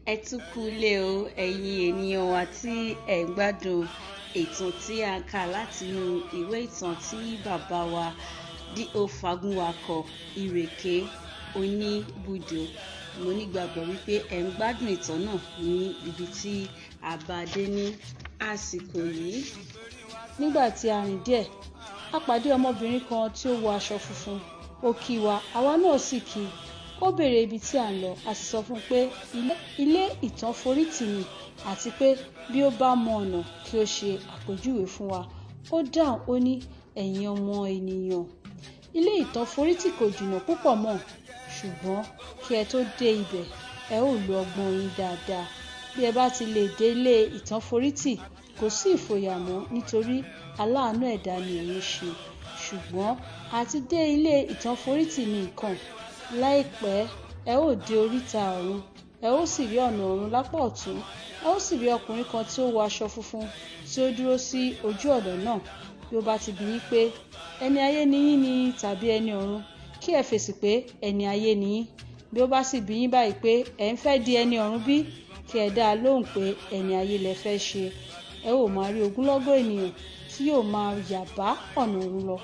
Ẹ tún kú ilé o, ẹ̀yin ènìyàn wa tí ẹ̀ ń gbádùn ìtàn tí a ń kà látinú ìwé ìtàn tí bàbá wa D.O. Fágúnwà kọ, Ìrèké Oníbùdó. Mo nígbàgbọ́ wípé ẹ̀ ń gbádùn ìtàn náà ní ibi tí a bá dé ní àsìkò yìí. Nígbà tí a rìn díẹ̀, a pàdé ọmọbìnrin kan tí ó wọ aṣọ funfun. Ó kí wa, àwa náà sì kí i. Ó béèrè ibi tí à ń lọ, a sì sọ fún un pé ilé ìtànforítì ni àti pé bí ó bá mọ ọ̀nà kí ó ṣe àpèjúwe fún wa. Ó dáhùn, ó ní, ẹ̀yin ọmọ ènìyàn, ilé ìtànforítì kò jìnnà púpọ̀ mọ́, ṣùgbọ́n kí ẹ tó dé ibẹ̀, ẹ ó lo ọgbọ́n yín dáadáa. Bí ẹ bá ti lè dé ilé ìtànforítì, kò sí ìfòyà mọ́ nítorí aláàánú ẹ̀dá ni ẹ̀yin ṣe. Ṣùgbọ́n àti dé ilé ìtànforítì ní nǹkan. Láìpẹ́, ẹ ó dé oríta ọ̀run, ẹ ó sì rí ọ̀nà ọ̀run lápá ọ̀tún, ẹ ó sì rí ọkùnrin kan tí ó wọ aṣọ funfun tí ó dúró sí ojú ọ̀nà náà. Bí ó bá ti bi yín pé, ẹni ayé ni yín ni tàbí ẹni ọ̀run, kí ẹ fèsì pé ẹni ayé ni yín. Bí ó bá sì bi yín báyìí pé ẹ̀ ń fẹ́ di ẹni ọ̀run bí, kí ẹ dá a lóhùn pé ẹni ayé lẹ fẹ́ ṣe. Ẹ ó máa rí ogunlọ́gọ̀ ènìyàn tí yóò máa yà bá ọ̀nà ọ̀run lọ.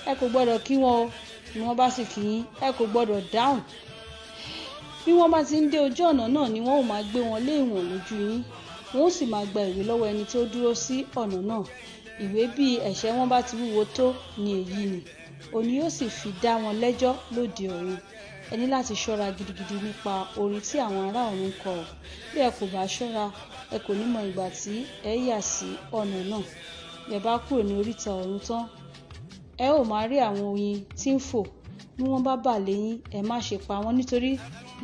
Ẹ kò gbọdọ̀ kí wọn o. Bí wọ́n bá sì kí yín, ẹ kò gbọdọ̀ dáhùn. Bí wọ́n bá ti ń dé ojú ọ̀nà náà ni wọ́n ó máa gbé wọn lé ìwọ̀n lójú yín. Wọ́n ó sì máa gba ìwé lọ́wọ́ ẹni tí ó dúró sí ọ̀nà náà. Ìwé bí ẹ̀ṣẹ̀ wọn bá ti wúwo tó ni èyí ni. Òní yóò sì fi dá wọn lẹ́jọ́ lóde ọ̀run. Ẹ ní láti ṣọ́ra gidigidi nípa orin tí àwọn ará ọ̀run kọ. Bí ẹ kò bá ṣọ́ra, ẹ kò ní mọ ìgbà tí ẹ yà sí ọ̀nà náà. Bí ẹ bá kúrò ní oríta ọ̀run tán, ẹ ó máa rí àwọn oyin tí ń fò. Bí wọ́n bá bà lé yín, ẹ má ṣe pa wọ́n nítorí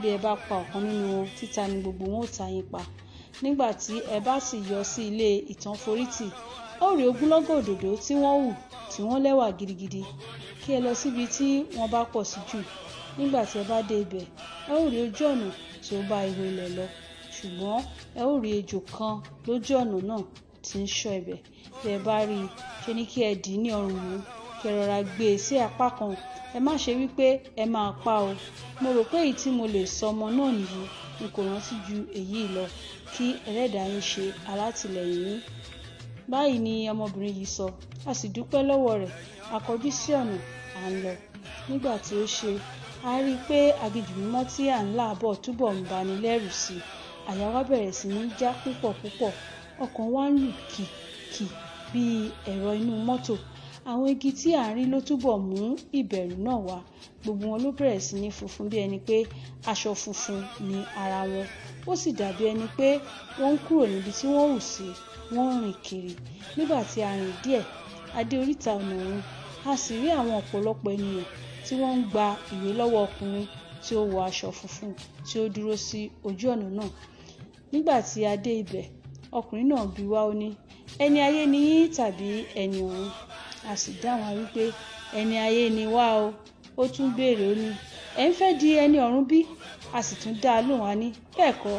bí ẹ bá pa ọ̀kan nínú wọn, títa ni gbogbo wọn ó ta yín pa. Nígbà tí ẹ bá sì yọ sí ilé ìtànforítì, ẹ ó rí ogunlọ́gọ̀ òdòdó tí wọ́n hù tí wọ́n lẹ́wà gidigidi. Kí ẹ lọ síbi tí wọ́n bá pọ̀ sí jù. Nígbà tí ẹ bá dé ibẹ̀, ẹ ó rí ojú ọ̀nà tí ó bá ihò ilẹ̀ lọ. Ṣùgbọ́n ẹ ó rí ejò kan lójú ọ̀nà náà tí ń ṣọ́ ibẹ̀. Bí ẹ bá rí i, ṣe ni kí ẹ dì í ní ọrùn mú, kí ẹ rọra gbé e sí apá kan. Ẹ má ṣe wípé ẹ máa pa o. Mo rò pé èyí tí mo lè sọ ọmọ náà nìyí. N kò rántí ju èyí lọ. Kí ẹlẹ́dàá yín ṣe alátìlẹ́yìn yín. Báyìí ni ọmọbìnrin yìí sọ. A sì dúpẹ́ lọ́wọ́ rẹ̀. A kọjú sí ọ̀nà, à ń lọ. Nígbà tí ó ṣe, a rí i pé aginjù mímọ́ tí à ń là bọ̀ túbọ̀ ń bani lẹ́rù sí i. Àyà wa bẹ̀rẹ̀ sí ní já púpọ̀ púpọ̀. Ọkàn wa ń lù kìkì bí ẹ̀rọ inú mọ́tò. Àwọn igi tí à ń rí ló túbọ̀ mú ìbẹ̀rù náà wá. Gbogbo wọn ló bẹ̀rẹ̀ sí ní funfun bí ẹni pé aṣọ funfun ni ara wọn. Ó sì dàbí ẹni pé wọ́n ń kúrò níbi tí wọ́n hù sí, wọ́n ń rìn kiri. Nígbà tí a rìn díẹ̀, a dé oríta ọ̀nà ọ̀run. A sì rí àwọn ọ̀pọ̀lọpọ̀ ènìyàn tí wọ́n ń gba ìwé lọ́wọ́ ọkùnrin tí ó wọ aṣọ funfun tí ó dúró sí ojú ọ̀nà náà. Nígbà tí a dé ibẹ̀, ọkùnrin náà bi wá, ó ní, ẹni ayé ni yín tàbí ẹni ọ̀run? A sì dáhùn wípé ẹni ayé ni wá o. Ó tún béèrè, ó ní, ẹ ń fẹ́ di ẹni ọ̀run bí? A sì tún dá a lóhùn, a ní, bẹ́ẹ̀ kọ́,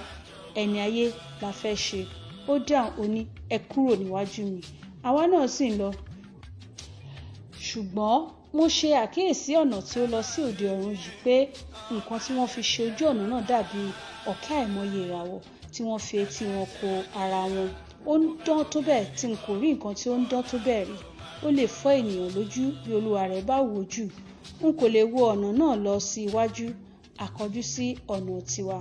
ẹni ayé la fẹ́ ṣe. Ó dáhùn, ó ní, ẹ kúrò níwájú mi. Àwa náà sì ń lọ. Ṣùgbọ́n mo ṣe àkíyèsí ọ̀nà tí ó lọ sí òde ọ̀run yìí pé nǹkan tí wọ́n fi ṣe ojú ọ̀nà náà dàbí ọ̀kẹ́ àìmọye ìràwọ̀ tí wọ́n fi etí wọn kó ara wọn. Ó ń dán tó bẹ́ẹ̀ tí n kò rí nǹkan tí ó ń dán tó bẹ́ẹ̀ rí. Ó lè fọ́ ènìyàn lójú bí olúwa rẹ̀ bá wò jù. N kò lè wo ọ̀nà náà lọ sí iwájú, a kọjú sí ọ̀nà tiwa.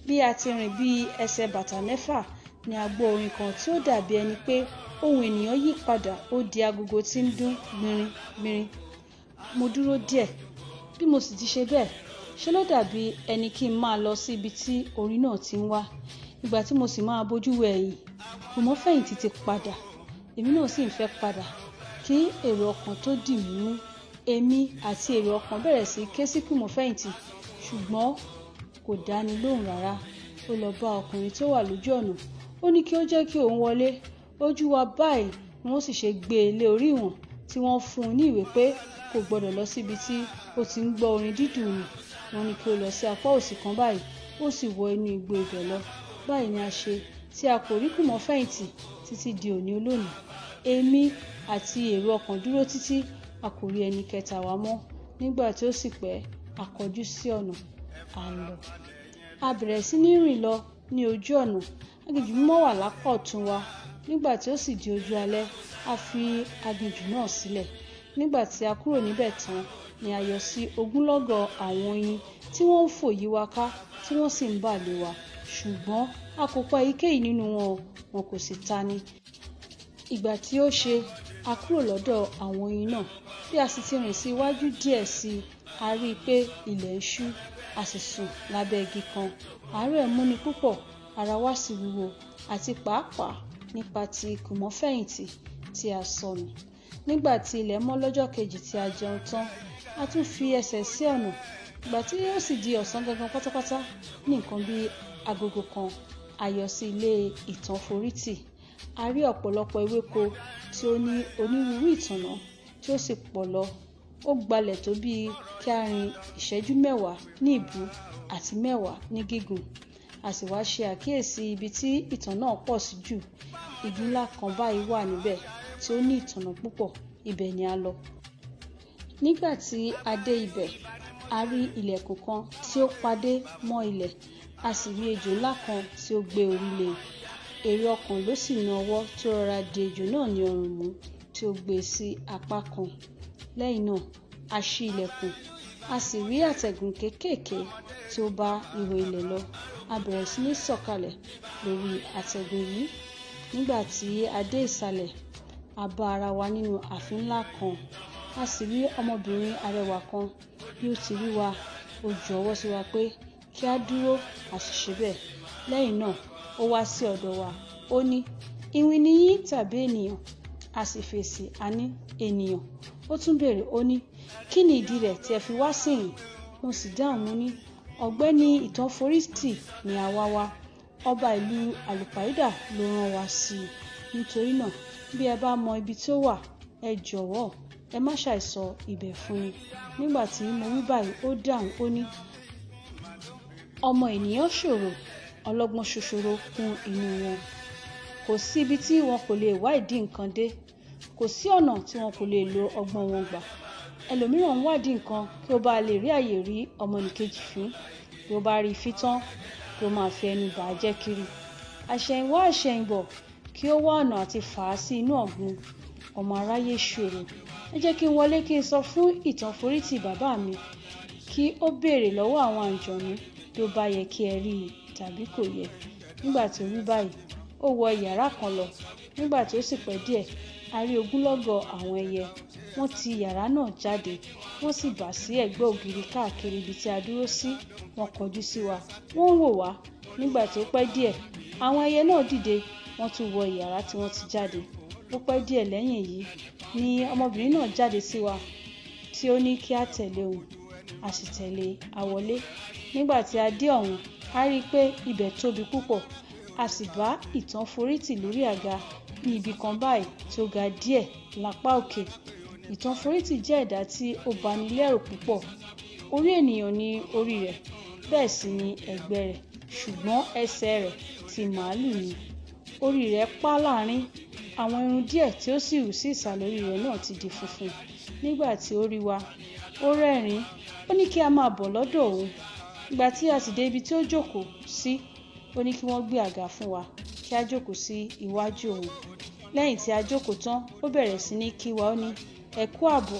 Bí a ti rìn bí ẹsẹ̀ bàtà mẹ́fà ni a gbọ́ orin kan tí ó dàbí ẹni pé ohùn ènìyàn yí padà, ó di agogo tí ń dún gbìnrín gbìnrín. Mo dúró díẹ̀. Bí mo sì ti ṣe bẹ́ẹ̀, ṣe ló dàbí ẹni kí n máa lọ sí ibi tí orin náà ti ń wá. Ìgbà tí mo sì máa bójú wo ẹ̀yìn, Kùmọ̀fẹ̀yìntì ti padà. Èmi náà sì ń fẹ́ padà. Kí èrò ọkàn tó dì mí mú, èmi àti èrò ọkàn bẹ̀rẹ̀ sí ké sí Kùmọ̀fẹ̀yìntì, ṣùgbọ́n kò dáni lóhùn rárá. Ó lọ bá ọkùnrin tó wà lójú ọ̀nà. Ó ní kí ó jẹ́ kí òun wọlé. Ojú wa báyìí ni wọ́n sì ṣe gbé e lé orí ìwọ̀n tí wọ́n fún un ní ìwé pé kò gbọdọ̀ lọ síbi tí ó ti ń gbọ́ orin dídùn nì. Wọ́n ní kí ó lọ sí apá òsì kan báyìí, ó sì wọ inú igbó ibẹ̀ lọ. Báyìí ni a ṣe tí a kò rí Kùmọ̀fẹ̀yìntì títí di òní olónìí. Èmi àti èrò ọkàn dúró títí a kò rí ẹni kẹta wa mọ́. Nígbà tí ó sì pẹ́, a kọjú sí ọ̀nà, à ń lọ. A bẹ̀rẹ̀ sí ní rìn lọ. Ní ojú ọ̀nà, aginjù mímọ́ wà lápá ọ̀tún wa. Nígbà tí ó sì di ojú alẹ́, a fi aginjù náà sílẹ̀. Nígbà tí a kúrò níbẹ̀ tán ni a yọ sí ogunlọ́gọ̀ àwọn oyin tí wọ́n ń fò yí wa ká, tí wọ́n sì ń bà lé wa. Ṣùgbọ́n a kò pa èyíkéyìí nínú wọn, wọn kò sì tani. Ìgbà tí ó ṣe, a kúrò lọ́dọ̀ àwọn oyin náà. Bí a sì ti rìn sí iwájú díẹ̀ sí i, a rí i pé ilẹ̀ ń ṣú, a sì sùn lábẹ́ igi kan. Àárẹ̀ múni púpọ̀, ara wa sì wúwo, àti pàápàá nípa ti kùmọ̀fẹ̀yìntì tí a sọnù. Nígbà tí ilẹ̀ mọ́ lọ́jọ́ kejì tí a jẹun tán, a tún fi ẹsẹ̀ sí ọ̀nà. Ìgbà tí yóò sì di ọ̀sán gangan pátápátá, ní nǹkan bí agogo kan, a yọ sí ilé Ìtànforítì. A rí ọ̀pọ̀lọpọ̀ ewéko tí ó ní onírúurú ìtànná tí ó sì pọ̀ lọ. Ó gbalẹ̀ tó bí kí a rìn ìṣẹ́jú 10 ní ìbú àti 10 ní gígùn. A sì wá ṣe àkíyèsí ibi tí ìtàn náà pọ̀ sí jù. Igi ńlá kan báyìí wà níbẹ̀ tí ó ní ìtànná púpọ̀. Ibẹ̀ ni a lọ. Nígbà tí a dé ibẹ̀, a rí ilẹ̀kùn kan tí ó padé mọ́ ilẹ̀. A sì rí ejò ńlá kan tí ó gbé orí lé. Èrò ọkàn ló sì na ọwọ́ tí ó rọra di ejò náà ní ọrùn mú tí ó gbé sí apá kan. Lẹ́yìn náà, a ṣí ilẹ̀kùn, a sì rí àtẹ̀gùn kéékèèké tí ó bá ihò ilẹ̀ lọ. A bẹ̀rẹ̀ sí ní sọ̀kalẹ̀ lórí àtẹ̀gùn yìí. Nígbà tí a dé ìsàlẹ̀, a bá ara wa nínú ààfin ńlá kan. A sì rí ọmọbìnrin arẹwà kan. Bí ó ti rí wa, ó ju ọwọ́ sí wa pé kí a dúró, a sì ṣe bẹ́ẹ̀. Lẹ́yìn náà, ó wá sí ọ̀dọ̀ wa. Ó ní, "Iwin ni yín tàbí ènìyàn?" A sì fèsì, a ní, "Ènìyàn." Ó tún béèrè, ó ní, "Kí ni ìdí rẹ̀ tí ẹ fi wá síhìn?" Mo sì dáhùn, mo ní, "Ọ̀gbẹ́ni Ìtànforítì ni a wá wá. Ọba ìlú Àlùpàídà ló rán wa sí i. Nítorí náà, bí ẹ bá mọ ibi tí ó wà, ẹ jọ̀wọ́, ẹ má ṣàìsọ ibẹ̀ fún mi." Nígbà tí mo wí báyìí, ó dáhùn, ó ní, "Ọmọ ènìyàn ṣòro, ọlọ́gbọ́n ṣoṣoro kún inú wọn. Kò sí ibi tí wọn kò lè wá ìdí nǹkan dé. Kò sí ọ̀nà tí wọn kò lè lo ọgbọ́n wọn gbà. Ẹlòmíràn ń wádìí nǹkan kí ó bá lè rí àyè rí ọmọnìkejì fín. Bí ó bá rí i fín tán, kí ó máa fi ẹnu bà á jẹ́ kiri. Àṣẹ̀yìnwá àṣẹ̀yìnbọ̀ kí ó wá ọ̀nà àti fà á sí inú ọ̀gbun. Ọmọ aráyé ṣòro. Ẹ jẹ́ kí n wọlé kí n sọ fún Ìtànforítì bàbá mi kí ó béèrè lọ́wọ́ àwọn àǹjọ̀nú bí ó bá yẹ kí ẹ rí i tàbí kò yẹ." Nígbà tí ó wí báyìí, ó wọ ìyàrá kan lọ. Nígbà tí ó sì pẹ́ díẹ̀, a rí ogunlọ́gọ̀ àwọn ẹyẹ. Wọ́n ti yàrá náà jáde, wọ́n sì bà sí ẹ̀gbẹ́ ògiri káàkiri ibi tí a dúró sí. Wọ́n kọjú sí wa, wọ́n ń wò wá. Nígbà tí ó pẹ́ díẹ̀, àwọn ẹyẹ náà dìde, wọ́n tún wọ ìyàrá tí wọ́n ti jáde. Ó pẹ́ díẹ̀ lẹ́yìn èyí ni ọmọbìnrin náà jáde sí wa tí ó ní kí a tẹ̀lé òun. A sì tẹ̀lé a wọlé. Nígbà tí a dé ọ̀hún, a rí i pé ibẹ̀ tóbi púpọ̀. A sì bá Ìtànforítì lórí àga ní ibi kan báyìí tí ó ga díẹ̀ lápá òkè. Ìtànforítì jẹ́ ẹ̀dá tí ó bani lẹ́rù púpọ̀. Orí ènìyàn ni orí rẹ̀, bẹ́ẹ̀ sì ni ẹ̀gbẹ́ rẹ̀, ṣùgbọ́n ẹsẹ̀ rẹ̀ ti màlúù ni. Orí rẹ̀ pá láàrín, àwọn irun díẹ̀ tí ó sì hù sí ìsàlẹ̀ orí rẹ̀ náà ti di funfun. Nígbà tí ó rí wa, ó rẹ́rìn-ín, ó ní kí a máa bọ̀ lọ́dọ̀ òun. Ìgbà tí a sì dé ibi tí ó jókòó sí, ó ní kí wọ́n gbé àga fún wa kí a jókòó sí iwájú òun. Lẹ́yìn tí a jókòó tán, ó bẹ̀rẹ̀ sí ní kí wa. Ó ní, "Ẹ kú àbọ̀,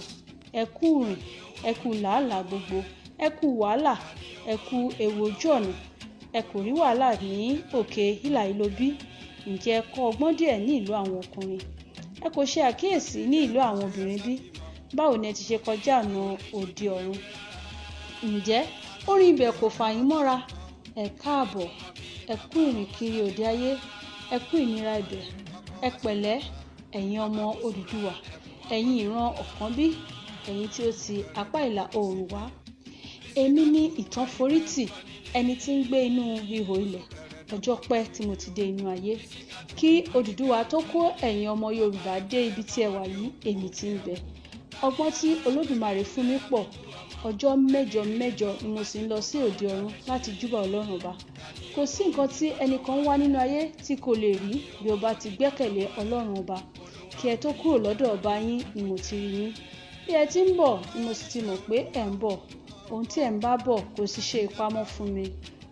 ẹ kú ìrìn, ẹ kú làálàá gbogbo, ẹ kú wàhálà, ẹ kú ewu ojú ọ̀nà. Ẹ kò rí wàhálà ní òkè hílàhílo bí? Ǹjẹ́ ẹ kọ́ ọgbọ́n díẹ̀ ní ìlú àwọn ọkùnrin? Ẹ kò ṣe àkíyèsí ní ìlú àwọn obìnrin bí? Báwo ni ẹ ti ṣe kọjá ọ̀nà òde ọ̀run? Ǹjẹ́ orin ibẹ̀ kò fà yín mọ́ra? Ẹ káàbọ̀, ẹ kú ìrìn kiri òde ayé, ẹ kú ìnira ibẹ̀, ẹ pẹ̀lẹ́, ẹ̀yin ọmọ Odùduwà, ẹ̀yin ìran Ọ̀kànbí, ẹ̀yin tí ó ti apá ìlà oòrùn wá. Èmi ni Ìtànforítì, ẹni tí ń gbé inú ihò ilẹ̀. Ọjọ́ pẹ́ tí mo ti dé inú ayé. Kí Odùduwà tó kó ẹ̀yin ọmọ Yorùbá dé ibi tí ẹ wà yìí, èmi ti ń bẹ. Ọgbọ́n tí Olódùmarè fún mi pọ̀. Ọjọ́ mẹ́jọ mẹ́jọ ni mo sì ń lọ sí òde ọ̀run láti júbà Ọlọ́run ọba. Kò sí nǹkan tí ẹnìkan wá nínú ayé tí kò lè rí bí ó bá ti gbẹ́kẹ̀lé Ọlọ́run ọba. Kí ẹ tó kúrò lọ́dọ̀ ọba yín ni mo ti rí yín. Bí ẹ ti ń bọ̀ ni mo sì ti mọ̀ pé ẹ̀ ń bọ̀. Ohun tí ẹ̀ ń bá bọ̀ kò sì ṣe ìpamọ́ fún mi.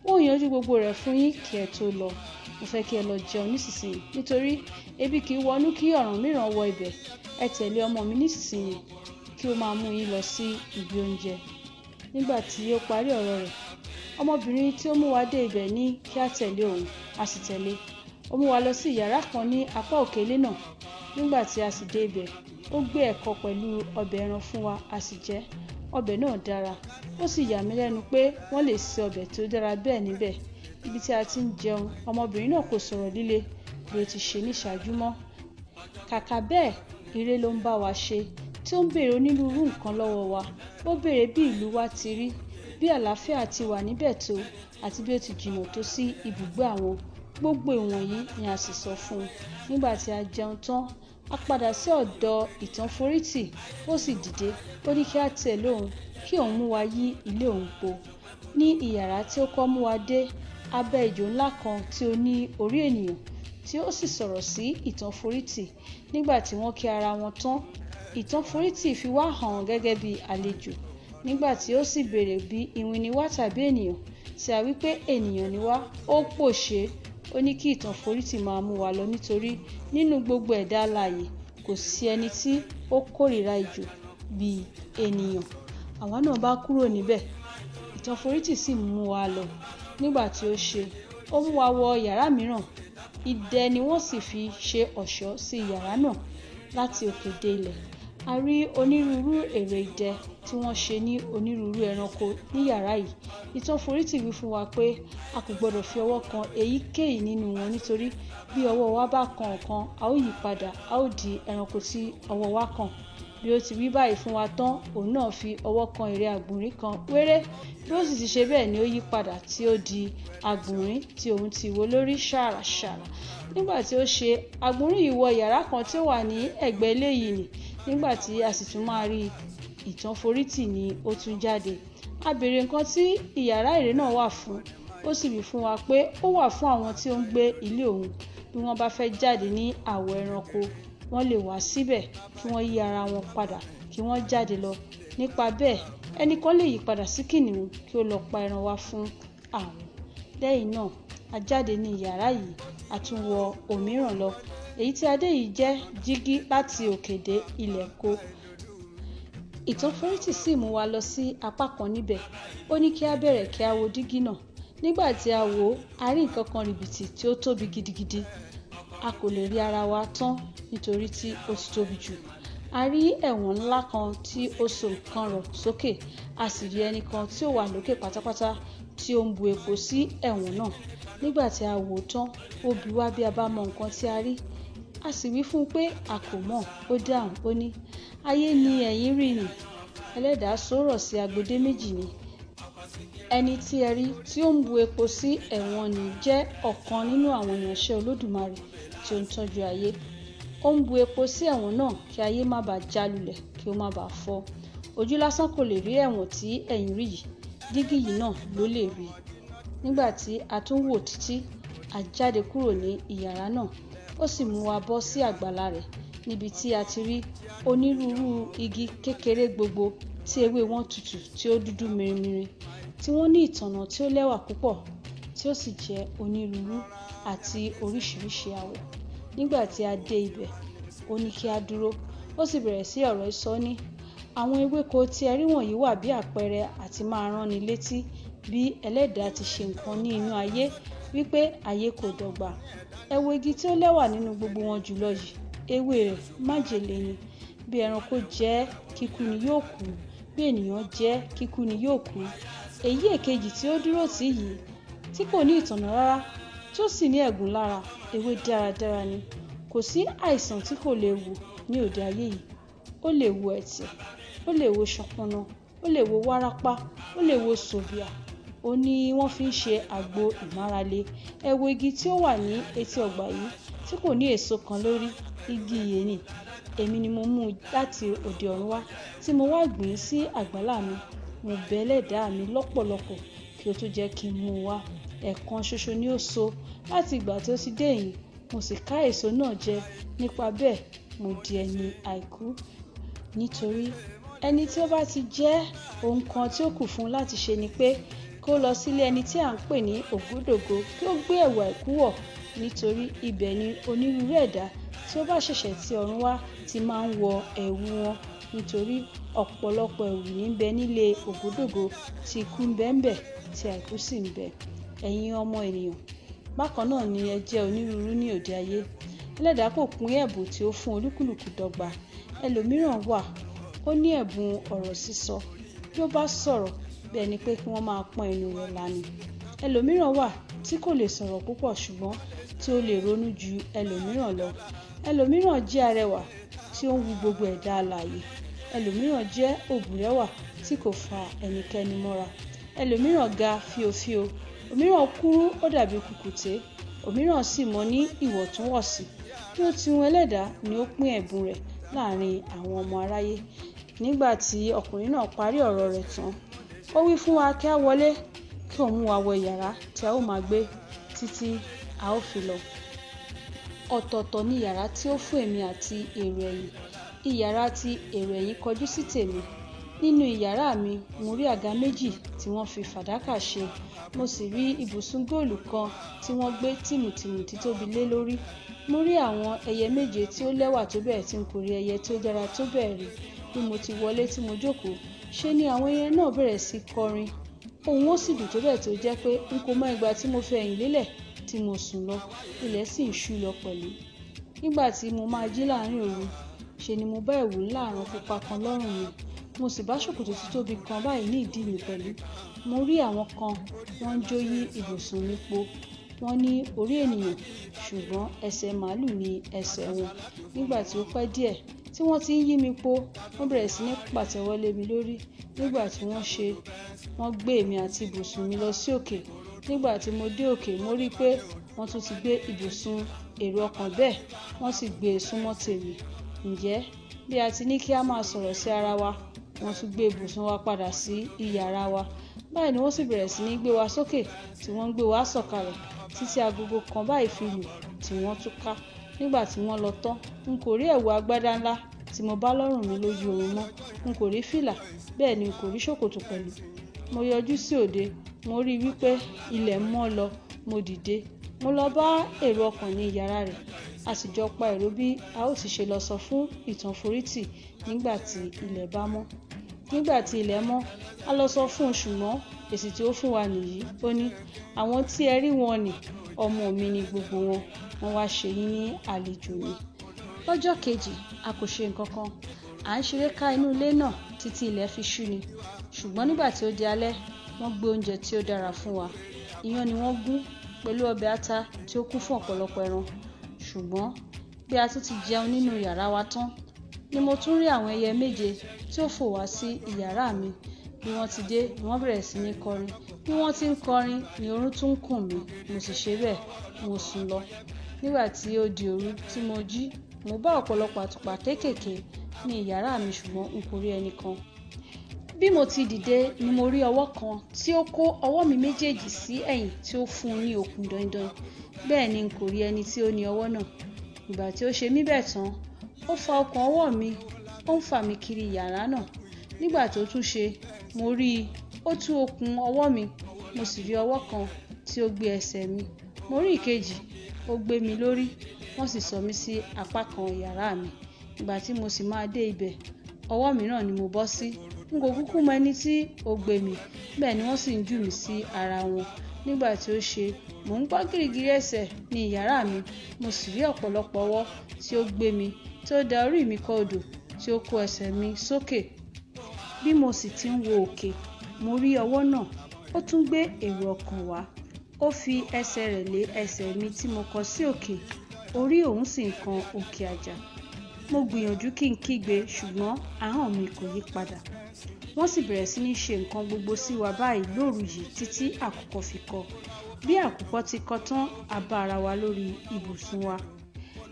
Ó yanjú gbogbo rẹ̀ fún yín kí ẹ tó lọ. Mo fẹ́ kí ẹ lọ jẹun nísinsìnyí, nítorí ebi kì í wọnú kí ọ̀ràn mìíràn wọ ibẹ̀. Ẹ tẹ̀lé ọmọ mi nísinsìnyí kí ó máa mú yín lọ sí ibi oúnjẹ. Nígbà tí ó parí ọ̀rọ̀ rẹ̀, ọmọbìnrin tí ó mú wa dé ibẹ̀ ní kí a tẹ̀lé òun, a sì tẹ̀lé. Ó mú wa lọ sí ìyàrá kan ní apá òkè ilé náà. Nígbà tí a sì dé ibẹ̀, ó gbé ẹ̀kọ pẹ̀lú ọbẹ̀ ẹran fún wa, a sì jẹ. Ọbẹ̀ náà dára, ó sì yà mí lẹ́nu pé wọ́n lè se ọbẹ̀ tó dára bẹ́ẹ̀ níbẹ̀. Ibi tí a ti ń jẹun, ọmọbìnrin náà kò sọ̀rọ̀ líle bí ó ti ṣe ní ìṣáájú mọ́. Kàkà bẹ́ẹ̀, eré ló ń bá wa ṣe, tí ó ń béèrè onírúurú nǹkan lọ́wọ́ wa. Ó béèrè bí ìlú wa ti rí, bí àlàáfíà ti wà níbẹ̀ tó, àti bí ó ti jìnnà tó sí ibùgbé àwọn. Gbogbo ìwọ̀nyí ni a sì sọ fún un. Nígbà tí a jẹun tán, a padà sí ọ̀dọ̀ Ìtànforítì, ó sì dìde. Ó ní kí a tẹ̀lé òun, kí òun mú wa yí ilé òun po. Ní ìyàrá tí ó kọ́ mú wa dé, abẹ́ ejò ńlá kan tí ó ní orí ènìyàn, tí ó sì sọ̀rọ̀ sí Ìtànforítì. Nígbà tí wọ́n kí ara wọn tán, Ìtànforítì fi wá hàn gẹ́gẹ́ bí àlejò. Nígbà tí ó sì béèrè bí iwin ni wá tàbí ènìyàn, tí a wí pé ènìyàn ni wá, ó pòṣé. Ó ní kí Ìtànforítì máa mú wa lọ, nítorí nínú gbogbo ẹ̀dá alààyè kò sí ẹni tí ó kórìíra ejò bí ènìyàn. Àwa náà bá kúrò níbẹ̀. Ìtànforítì sì mú wa lọ. Nígbà tí ó ṣe, ó mú wa wọ yàrá mìíràn. Idẹ ni wọ́n sì fi ṣe ọ̀ṣọ́ sí yàrá náà láti òkè dé ilẹ̀. A rí onírúurú ère idẹ tí wọ́n ṣe ní onírúurú ẹranko ní yàrá yìí. Ìtànforítì wí fún wa pé a kò gbọdọ̀ fi ọwọ́ kan èyíkéyìí nínú wọn, nítorí bí ọwọ́ wa bá kan ọ̀kan, a ó yí padà, a ó di ẹranko tí ọwọ́ wa kàn. Bí ó ti wí báyìí fún wa tán, òun náà fi ọwọ́ kan ère àgbọ̀nrín kan wéré. Bí ó sì ti ṣe bẹ́ẹ̀ ni ó yí padà tí ó di àgbọ̀nrín tí òun ti wó lórí ṣàràṣàrà. Nígbà tí ó ṣe, àgbọ̀nrín yìí wọ yàrá kan tí ó wà ní ẹ̀gbẹ́ ilé yìí nì. Nígbà tí a sì tún máa rí, Ìtànforítì ni ó tún jáde. A béèrè nǹkan tí ìyàrá ère náà wà fún. Ó sì wí fún wa pé ó wà fún àwọn tí ó ń gbé ilé òun. Bí wọ́n bá fẹ́ jáde ní àwọ̀ ẹranko, wọ́n lè wá síbẹ̀ kí wọ́n yí ara wọn padà kí wọ́n jáde lọ. Nípa bẹ́ẹ̀, ẹnìkan lè yí padà sí kìnnìún kí ó lọ pa ẹran wá fún àwọn. Lẹ́yìn náà, a jáde ní ìyàrá yìí, a tún wọ òmíràn lọ. Èyí tí a dé yìí jẹ́ jígí láti òkè dé ilẹ̀ kó. Ìtànforítì sì mú wa lọ sí apá kan níbẹ̀. Ó ní kí a bẹ̀rẹ̀ kí a wo dígí náà. Nígbà tí a wò ó, a rí nǹkan kan rìbìtì tí ó tóbi gidigidi. A kò lè rí ara wa tán nítorí tí ó ti tóbi jù. A rí ẹ̀wọ̀n ńlá kan tí ó so nǹkan rọ̀ sókè. A sì rí ẹni kan tí ó wà lókè pátápátá tí ó ń bu epo sí ẹ̀wọ̀n náà. Nígbà tí a wò ó tán, ó bi wá bí a bá mọ nǹkan tí a rí. A sì wí fún un pé a kò mọ̀. Ó dáhùn, ó ní, ayé ni ẹ̀yin rí nì. Ẹlẹ́dàá sọ̀rọ̀ sí agbede méjì ni. Ẹni tí ẹ rí tí ó ń bu epo sí ẹ̀wọ̀n nì jẹ́ ọ̀kan nínú àwọn ìránṣẹ́ Olódùmarè tí ó ń tọ́jú ayé. Ó ń bu epo sí ẹ̀wọ̀n náà kí ayé má bàa já lulẹ̀, kí ó má bàa fọ́. Ojú lásán kò lè rí ẹ̀wọ̀n tí ẹ̀yin rí yìí, dígí yìí náà ló lè rí. Nígbà tí a tún wò títí, a jáde kúrò ní ìyàrá náà. Ó sì mú wa bọ́ sí àgbàlá rẹ̀ níbi tí a ti rí onírúurú igi kékeré gbogbo tí ewé wọn tutù tí ó dúdú mirimiri, tí wọ́n ní ìtànná tí ó lẹ́wà púpọ̀, tí ó sì jẹ́ onírúurú àti oríṣiríṣi àwọ̀. Nígbà tí a dé ibẹ̀, ó ní kí a dúró. Ó sì bẹ̀rẹ̀ sí ọ̀rọ̀ ìsọ ní, àwọn ewéko tí ẹ rí wọ̀nyí wà bí àpẹẹrẹ àti máa rán ni létí bí ẹlẹ́dàá ti ṣe nǹkan ní inú ayé, wípé ayé kò dọ́gba. Ẹ wo igi tí ó lẹ́wà nínú gbogbo wọn jùlọ yìí, ewé rẹ̀ májèlé ni. Bí ẹranko jẹ ẹ́, kíkú ni yóò kú. Bí ènìyàn jẹ ẹ́, kíkú ni yóò kú. Èyí èkejì tí ó dúró tì yìí, tí kò ní ìtànná rárá, tí ó sì ní ẹ̀gún lára, ewé dáradára ni. Kò sí àìsàn tí kò lè wò ní òde ayé yìí. Ó lè wo ẹ̀tẹ̀, ó lè wo ṣọpọnna, ó lè wo wárápá, ó lè wo sòbìà. Ó ní wọ́n fi ń ṣe àgbo ìmárale. Ẹ wo igi tí ó wà ní etí ọgbà yìí tí kò ní èso kan lórí, igi ìyè ni. Èmi ni mo mú un láti òde ọ̀run wá tí mo wá gbìn ín sí àgbàlá mi. Mo bẹ ẹlẹ́dàá mi lọ́pọ̀lọpọ̀ kí ó tó jẹ́ kí n mú un wá. Ẹ̀ẹ̀kan ṣoṣo ni ó so láti ìgbà tí ó ti dé yìí. Mo sì ká èso náà jẹ. Nípa bẹ́ẹ̀, mo di ẹni àìkú. Nítorí ẹni tí ó bá ti jẹ́, ohun kan tí ó kù fún un láti ṣe ni pé kí ó lọ sílé ẹni tí à ń pè ní Ògódògo kí ó gbé ẹ̀wù àìkú wọ̀, nítorí ibẹ̀ ni onírúurú ẹ̀dá tí ó bá ṣẹ̀ṣẹ̀ ti ọ̀run wá ti máa ń wọ ẹ̀wù wọn, nítorí ọ̀pọ̀lọpọ̀ ẹ̀wù ní ń bẹ nílé Ògódògo, tí ikú ń bẹ ńbẹ̀, tí àìkú sì ń bẹ. Ẹ̀yin ọmọ ènìyàn, bákan náà ni ẹ jẹ́ onírúurú ní òde ayé. Ẹlẹ́dàá kò pín ẹ̀bùn tí ó fún olúkúlùkù dọ́gba. Ẹlòmíràn wà, ó ní ẹ̀bùn ọ̀rọ̀ sísọ. Bí ó bá sọ̀rọ̀, bí ẹni pé kí wọ́n máa pọ́n ẹnu rẹ̀ là ni. Ẹlòmíràn wà tí kò lè sọ̀rọ̀ púpọ̀ ṣùgbọ́n tí ó lè ronú ju ẹlòmíràn lọ. Ẹlòmíràn jẹ́ arẹwà tí ó ń wu gbogbo ẹ̀dá alààyè. Ẹlòmíràn jẹ́ òbúrẹ́wà tí kò fa ẹnikẹ́ni mọ́ra. Ẹlòmíràn ga fíofío, òmíràn kúrú ó dàbí kùkùté, òmíràn sì mọ ní ìwọ̀ntúnwọ̀nsì. Bí ó ti wù ẹlẹ́dàá ni ó pín ẹ̀bùn rẹ̀ láàrin àwọn ọmọ aráyé. Nígbà tí ọkùnrin náà parí ọ̀rọ̀ rẹ̀ tán, ó wí fún wa kí a wọlé, kí òun mú wa wọ yàrá tí a ó máa gbé títí a ó fi lọ. Ọ̀tọ̀ọ̀tọ̀ ni yàrá tí ó fún èmi àti èrò ẹ̀yìn. Ìyàrá tí èrò ẹ̀yìn kọjú sí tèmi. Nínú ìyàrá mi, mo rí àga méjì tí wọ́n fi fàdákà ṣe. Mo sì rí ibùsùn góòlù kan tí wọ́n gbé tìmùtìmù títóbi lé lórí. Mo rí àwọn ẹyẹ méje tí ó lẹ́wà tó bẹ́ẹ̀ tí n kò rí ẹyẹ tí ó dára tó bẹ́ẹ̀ rí. Bí mo ti wọlé tí mo jókòó, ṣe ni àwọn ẹyẹ náà bẹ̀rẹ̀ sí kọrin. Ohùn wọn sì dùn tó bẹ́ẹ̀ tó jẹ́ pé n kò mọ ìgbà tí mo fi ẹ̀yìn lélẹ̀ tí mo sùn lọ, ilẹ̀ sì ń ṣú lọ pẹ̀lú. Nígbà tí mo máa jí láàrin òru, ṣe ni mo bá ẹ̀wù ńlá àrán pupa kan lọ́rùn mi. Mo sì bá ṣòkòtò títóbi kan báyìí ní ìdí mi pẹ̀lú. Mo rí àwọn kan wọ́n ń jó yí ibùsùn mi po. Wọ́n ní orí ènìyàn, ṣùgbọ́n ẹsẹ̀ màlúù ni ẹsẹ̀ wọn. Nígbà tí ó pẹ́ díẹ̀ tí wọ́n ti ń yí mi po, wọ́n bẹ̀rẹ̀ sí ní pàtẹ́wọ́ lé mi lórí. Nígbà tí wọ́n ṣe, wọ́n gbé èmi àti ibùsùn mi lọ sí òkè. Nígbà tí mo dé òkè, mo rí pé wọ́n tún ti gbé ibùsùn èrò ọkàn bẹ́ẹ̀, wọ́n sì gbé e súnmọ́ tèmi. Ǹjẹ́ bí a ti ní kí a máa sọ̀rọ̀ sí ara wa, wọ́n tún gbé ibùsùn wa padà sí ìyàrá wa. Báyìí ni wọ́n sì bẹ̀rẹ̀ sí ní gbé wa sókè tí wọ́n ń gbé wa sọ̀kalẹ̀ títí agogo kan báyìí fi lù tí wọ́n tún ká. Nígbà tí wọ́n lọ tán, n kò rí ẹ̀wù agbádá ńlá tí mo bá lọ́rùn mi lójú oorun mọ́. N kò rí fìlà, bẹ́ẹ̀ ni n kò rí ṣòkòtò pẹ̀lú. Mo yọjú sí òde, mo rí i wípé ilẹ̀ mọ́ lọ. Mo dìde, mo lọ bá èrò ọkàn ní ìyàrá rẹ̀. A sì jọ pa èrò bí a ó ti ṣe lọ sọ fún Ìtànforítì nígbà tí ilẹ̀ bá mọ́. Nígbà tí ilẹ̀ mọ́, a lọ sọ fún un, ṣùgbọ́n èsì tí ó fún wa nìyí. Ó ní, àwọn tí ẹ rí wọn nì, ọmọ mi ni gbogbo wọn, wọ́n wá ṣe yín ní àlejò ni. Lọ́jọ́ kejì, a kò ṣe nǹkan kan. À ń ṣeré ká inú ilé náà títí ilẹ̀ fi ṣú ni. Ṣùgbọ́n nígbà tí ó di alẹ́, wọ́n gbé oúnjẹ tí ó dára fún wa. Iyán ni wọ́n gún pẹ̀lú ọbẹ̀ ata tí ó kún fún ọ̀pọ̀lọpọ̀ ẹran. Ṣùgbọ́n bí a tún ti jẹun nínú yàrá wa tán, ni mo tún rí àwọn ẹyẹ méje tí ó fò wá sí ìyàrá mi. Bí wọ́n ti dé, ni wọ́n bẹ̀rẹ̀ sí ní kọrin. Bí wọ́n ti ń kọrin ni oorun tún ń kùn mí. Mo sì ṣe bẹ́ẹ̀, mo sùn lọ. Nígbà tí ó di òru tí mo jí, mo bá ọ̀pọ̀lọpọ̀ àtùpà kéékèèké ní ìyàrá mi, ṣùgbọ́n n kò rí ẹni kan. Bí mo ti dìde ni mo rí ọwọ́ kan tí ó kó ọwọ́ mi méjèèjì sí ẹ̀yìn tí ó fún un ní okùn dandan. Bẹ́ẹ̀ ni n kò rí ẹni tí ó ní ọwọ́ náà. Ìgbà tí ó ṣe mí bẹ́ẹ̀ tán, ó fa okùn ọwọ́ mi, ó ń fà mí kiri yàrá náà. Nígbà tó tún ṣe, mo rí i, ó tú okùn ọwọ́ mi, mo sì rí ọwọ́ kan tí ó gbé ẹsẹ̀ mi. Mo rí ìkejì, ó gbé mi lórí, wọ́n sì sọ mí sí apá kan yàrá mi. Ìgbà tí mo sì máa dé ibẹ̀, ọwọ́ mìíràn ni mo bọ́ sí. N kò kúkú mọ ẹni tí ó gbé mi, bẹ́ẹ̀ ni wọ́n sì ń jù mí sí ara wọn. Nígbà tí ó ṣe, mò ń gbọ́ gìrìgìrì ẹsẹ̀ ní ìyàrá mi, mo sì rí ọ̀pọ̀lọpọ̀ ọwọ́ tí ó gbé mi, tí ó da orí mi kọ odò, tí ó kó ẹsẹ̀ mi sókè. Bí mo sì ti ń wo òkè, mo rí ọwọ́ náà, ó tún gbé èrò ọkàn wá. Ó fi ẹsẹ̀ rẹ̀ lé ẹsẹ̀ mi tí mo kọ sí òkè, orí òun sì ń kan òkè àjà. Mo gbìyànjú kí n kígbe, ṣùgbọ́n ahọ́n mi kò yí padà. Wọ́n sì bẹ̀rẹ̀ sí ní ṣe nǹkan gbogbo sí wa báyìí lóru yìí títí àkùkọ fi kọ. Bí àkùkọ ti kọ tán, a bá ara wa lórí ibùsùn wa.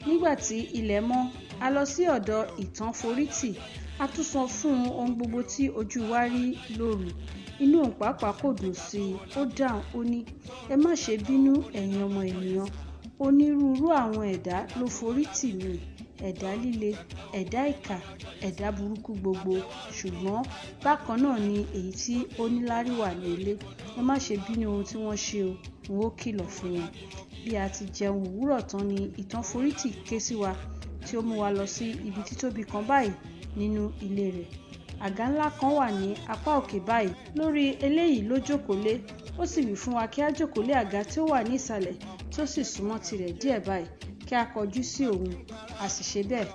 Nígbà tí ilẹ̀ mọ́, a lọ sí ọ̀dọ̀ Ìtànforítì. A tún sọ fún un ohun gbogbo tí ojú wa rí lóru. Inú òun pàápàá kò dùn sí i. Ó dáhùn, ó ní, ẹ má ṣe bínú ẹ̀yin ọmọ ènìyàn. Onírúurú àwọn ẹ̀dá ló forí tì mí. Ẹ̀dá líle, ẹ̀dá ìkà, ẹ̀dá burúkú gbogbo, ṣùgbọ́n bákan náà ni èyí tí ó níláárí wà ní ilé. Ẹ má ṣe bínú ohun tí wọ́n ṣe o, n ó kìlọ̀ fún wọn. Bí a ti jẹun òwúrọ̀ tán ni Ìtànforítì ké sí wa, tí ó mú wa lọ sí ibi títóbi kan báyìí nínú ilé rẹ̀. Àga ńlá kan wà ní apá òkè báyìí. Lórí eléyìí ló jókòó lé, ó sì wí fún wa kí á jókòó lé àga tí ó wà ní ìsàlẹ̀ tí ó sì súnmọ́ tirẹ̀ díẹ̀ báyìí, kí a kọjú sí òun. A sì ṣe bẹ́ẹ̀.